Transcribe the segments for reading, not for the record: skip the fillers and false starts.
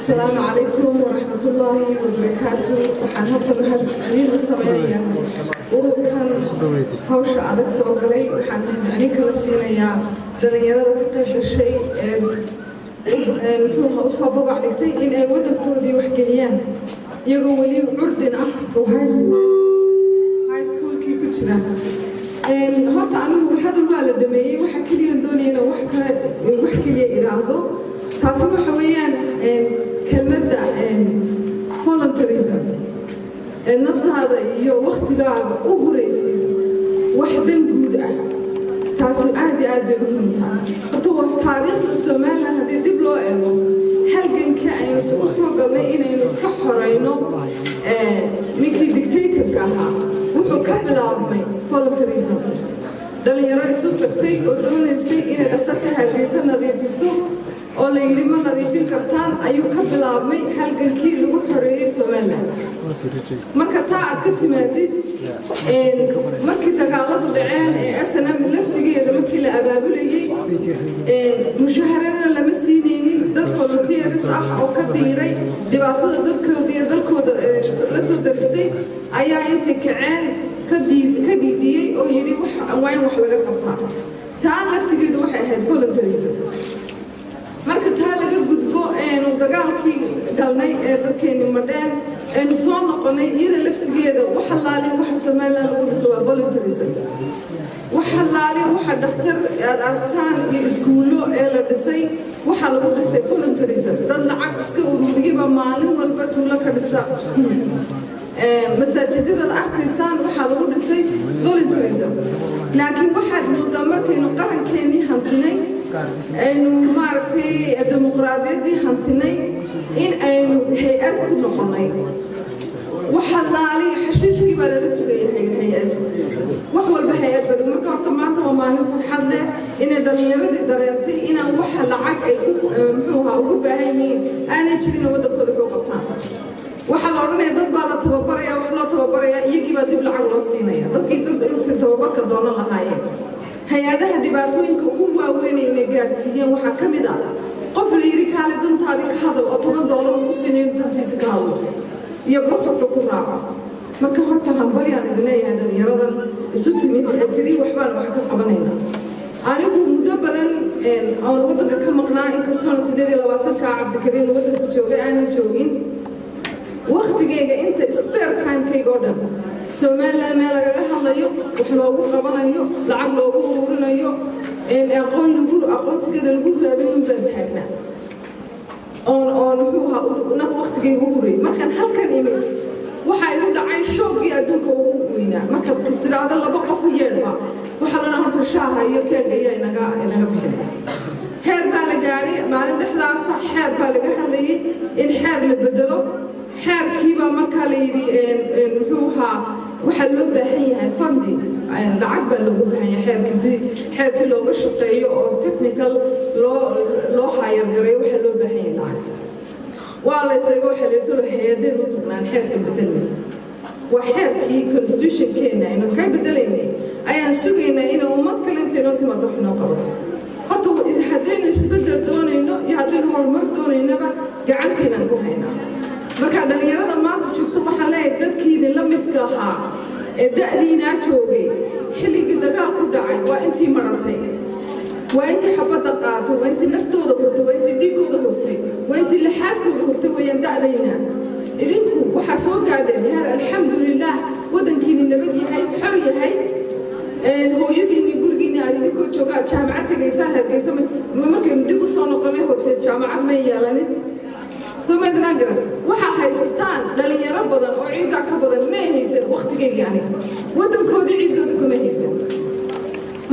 Asalaamu calaykum waraxmatullaahi wabarakaatu. Waxaan horta mahadcelin u sameynayaa ururkan hawsha adag soo galay. Waxaan mahadcelin kala siinayaa dhalinyarada ka qayb gashay ee muxuuha usoo babac dhigtay in ay waddankoodii waxgeliyaan, iyagoo weli curdin ah oo high schoolkii ku jira. Horta anigu hadal waa la dhameeyey. Waxa keliya doonaya inaan wax kale, wax keliya idhaahdo. Taasi waxa weeyaan kelmadda voluntarism ee naftaada iyo waktigaaga u huraysid wax dan guud ah. Taasi aad iyo aad bay muhiim tahay. Horta waa taariikhda Somaliland haddii dib loo eego, halganka aynu u soo galnay inaynu iska xoreyno ninkii dictatorka ahaa wuxuu ka bilaabmay voluntarism. Dhalinyaro isu tagtay oo doonaysay inay dhakhtarka Hargeysa nadiifiso oo la yidhi ma nadiifin kartaan ayuu ka bilaabmay halgankii lagu xoreeyey Somaliland. Marka taa aad ka timaadid, markii dagaaladu dhaceen ee SNM laftigeeda markii la abaabulayey, mushaharana lama siinaynin. Dad volunteers ah oo ka diiray dhibaatada dadkooda iyo dalkooda la soo daristay ayaa intay kaceen ka dhiidhiyey oo yidhi waa in wax laga qabtaa. Taa laftigeedu waxay ahayd voluntarism. Marka taa laga gudbo, eenu dagaalkii galnay ee dadkeeni madheen, aynu soo noqonay, iyada laftigeeda waxa laali waxa Somaliland lagu dhiso waa voluntarism. Waxa laali waxa dhakhtar aad aragtaan iyo iskuullo ee la dhisay waxaa lagu dhisay voluntarism. Dad lacag iska ururiyaba maalin walba tuulo ka dhisa iskuul. Masaajidadaad arkaysaan waxaa lagu dhisay voluntarism. Laakiin waxaad moodaa markaynu qarankeenii hantinay, aynu maaragtay dimuqraadiyaddii hantinay, in aynu hay-ad ku noqonnay. Waxa laali xashiishkii baa lala sugaya hay-ad, wax walba hay-ad baa. Marka horta maanta waa maalin farxad leh inay dhallinyaradii dareentay inaan waxa lacag ay muxuu ahaa ugu baahan yihiin aanay jirin oo waddankooda wuxuu qabtaan. Waxaa la odhanaya dad baa la tababaraya, wax loo tababaraya, iyagii baa dib lacag loo siinaya dadkii dad intii tababarka doonan lahaayeen. Hay-adaha dhibaatooyinka ugu waaweyn inay gaadhsiiyeen waxaa ka mid ah qof la yidhi kaale dantaadii ka hadal oo $10 ugu siinayo inuu dantiisa ka hadlo iyo basarka ku raaco. Marka horta hambalyaan idin leeyahay dhalinyaradan isu timid ee tiri waxbaan wax ka qabanaynaa. Anigu muddo badan oon waddanka ka maqnaa, inkastoona 28-ka Cabdikariin waddanka joogay aanan joogin, waktigayga inta spare timekayga oo dhan Somaliland meel lagaga hadlayo, wax loogu qabanayo, lacag loogu ururinayo, aqoon lagu aqoonsigeeda lagu raadin un baan taagnaa oon muxuu ahaa naf waktigayga u hurayay. Markaan halkan imid waxaa igu dhacay shoogii adduunka ugu weynaa. Markaad istiraado laba qof u yeedhba, waxaa la dhaha horta shaaha iyo keega ayaa inaga bixinaya. Heer baa la gaadhay maalin dhexdaasa xeer baa laga hadlayay in xeer la bedelo. Xeerkiibaa markaa la yidhi muxuu ahaa waxaa loo baahan yahay funding, lacag baa loogu baahan yahay xeerkii si xeerkii looga shaqeeyo oo technical loo hire gareeyo. Waxaa loo baahan yahay lacag. Waa la isaga waxaa la tolo hay-adeen u tagnaan xeerkan bedelnay. Waa xeerkii constitutionkeena aynu ka bedelaynay ayaan sugaynaa inay ummad kale intay noo timaado wax noo qabato. Horta haddaynu isbeddel doonayno iyo haddaynu horumar doonaynaba gacanteenaan ku haynaa. Marka dhallinyarada maanta joogto waxaan leeyahay, dadkii idinla midka ahaa ee da'diinaa joogay xilligii dagaal ku dhacay waa intii maratay, waa intii xabadda qaatay, waa intii naftooda hurtay, waa intii dhiiggooda hurtay, waa intii laxaadkooda hurtay weeyaan da'daynaas. Idinku waxaa soo gaadheen heer alxamdulilaah waddankiini nabad yahay, xor yahay, hooyadiinni gurigiinni aad idinkoo jooga aad jaamacad tegaysaan. Hargeysa markaynu dib u soo noqonay hortee jaamacad may yeelanin, soo maydnaan garan. Waxaa haysataan dhalinyaro badan oo ciiddaa ka badan may haysan wakhtigaygii aniga waddankoodii ciiddooda kuma haysan.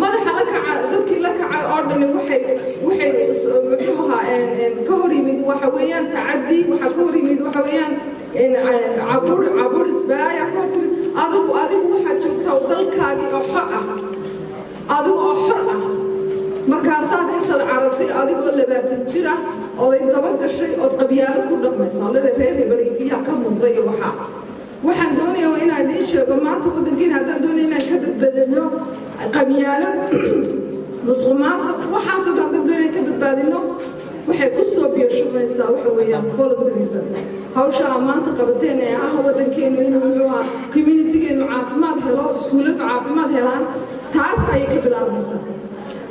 Madaxa la kaca dadkii la kacay oo dhani waxay muxuu ahaa ka hor yimid waxa weeyaan tacaddi, waxaa ka hor yimid waxa weeyaan cabur caburis balaaya ka hor timid. Adigu waxaad joogtaa dalkaagii oo xor ah, adigu oo xor ah. Markaasaad intaad carartay adigoo 20 jir ah oday daba gashay ood qabyaalo ku dhaqmaysa olada reer hebel yaa ka muuqday. Iyo waxaan doonayaa waa inaan idiin sheego maanta waddankeena haddaan doonaya inaan ka badbaadino qabyaalad, musuqmaasuq, waxaasoo dhan haddaan doonaya ka badbaadino. Waxay ku soo biyashumaysaa waxa weeyaan volunteerism. Hawsha aa maanta qabateen ee ah waddankeenu inuu muxuu ahaa communitygeenu caafimaad helo, iskuulladu caafimaad helaan, taas ayay ka bilaabaysaa.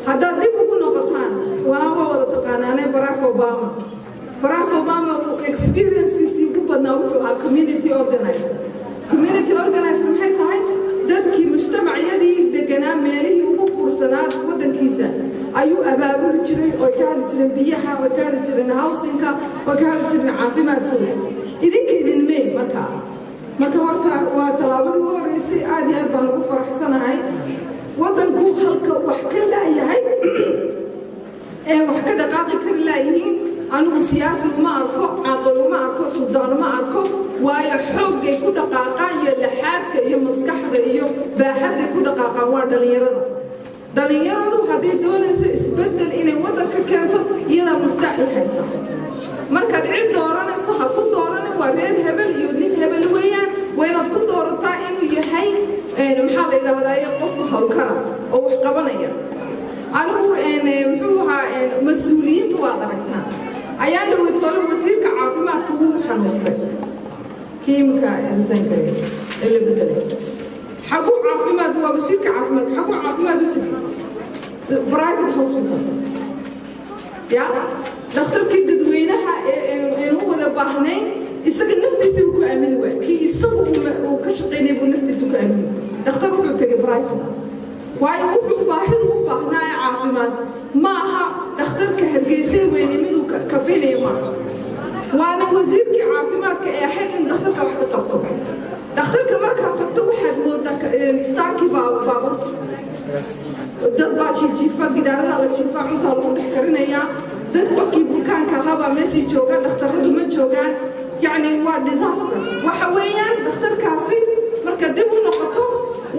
Haddaad dib ugu noqotaan, walaa waa wada taqaanaane Barack Obama. Barack Obama experiencekiisii ugu badnaa wuxuu ahaa community organizer. Community organizer maxay tahay? Dadkii mujtamacyadii deganaa meelihii ugu buursanaa waddankiisa ayuu abaabuli jiray, oy ka hadli jireen biyaha, oy ka hadli jireen housingka, oy ka hadli jireen caafimaadkooda. Idinka idin mey markaa. Marka horta waa tallaabadii u horreysay, aad iyo aad baan ugu faraxsanahay. Waddanku halka wax ka laayahay ee wax ka dhaqaaqi kari laayihiin, anigu siyaasi uma arko, caaqil uma arko, suldaan uma arko, waayo xooggay ku dhaqaaqaan iyo laxaadka iyo maskaxda iyo baaxadday ku dhaqaaqaan waa dhallinyarada. Dhallinyaradu hadday doonayso isbeddel inay waddanka keento, iyadaa muftaaxi haysa. Markaad cid dooranayso, ha ku dooranin waa reer hebel iyo nin hebel weeyaan. Waa inaad ku doorataa inuu yahay, maxaa la yidhaahdaa, qofku hawlkara oo wax qabanaya. Anigu muxuu ahaa, mas-uuliyiinta waad aragtaa. Ayaan dhaweytoole wasiirka caafimaadka wuu xanuustay, kiimka resignkare ee la bedelay. Xaguu caafimaad, waa wasiirka caafimaadka, xaguu caafimaad u tegay? Private hospital ya dhakhtarkii dadweynaha aynu u wada baahnayn isaga naftiisa uu ku aamini waay. Kii isagu uu ka shaqaynay buu naftiisa ku aamini. Dhakhtar wuxuu tegay private, waayo wuxuu baahidu u baahnaa ee caafimaad ma aha dhakhtarka Hargeysa weyne miduu kafinaya maaha. Waana wasiirkii caafimaadka ee ahayd inuu dhakhtarka wax ka qabto. Dhakhtarka markaad tagto waxaad moodaa istaankii baabuurta. Dad baa jiijiifa, gidaaradaa la jiifaa, cuntaa lagu dhex karinayaa. Dad qofkii bukaanka ahaabaa meeshii jooga, dhakhtarradu ma joogaan. Yacni waa disaster. Waxa weeyaan dhakhtarkaasi marka dib u noqoto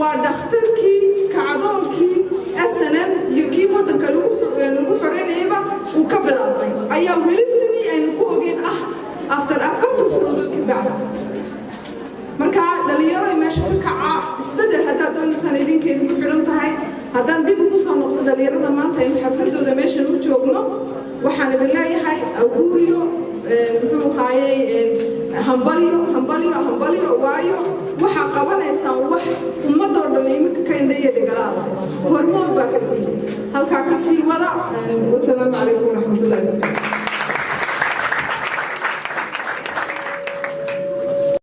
waa dhakhtarkii kacdoonkii SNM iyo kii waddanka lagu xoreynayaba uu ka bilaabmay ayaa weli sidii aynu ku ogeyn ah after 40 sanadood ka bacda. Marka dhalinyaro, meesha ka kaca isbeddel haddaad doonaysaan, idinka idinku xidhan tahay. Haddaan dib ugu soo noqdo dhalinyarada maanta aynu xafladooda meeshan u joogno, waxaan idin leeyahay awguuriyo, muxuu ahaayey, hambalyo, hambalyo, hambalyo, waayo waxaa qabanaysaan wax ummadoo dhan iminka ka indhaya dhigalaada. Hormood baa ka tihi, halkaa ka sii wada. Wasalaamu calaykum waraxmatullahi wabarakatu.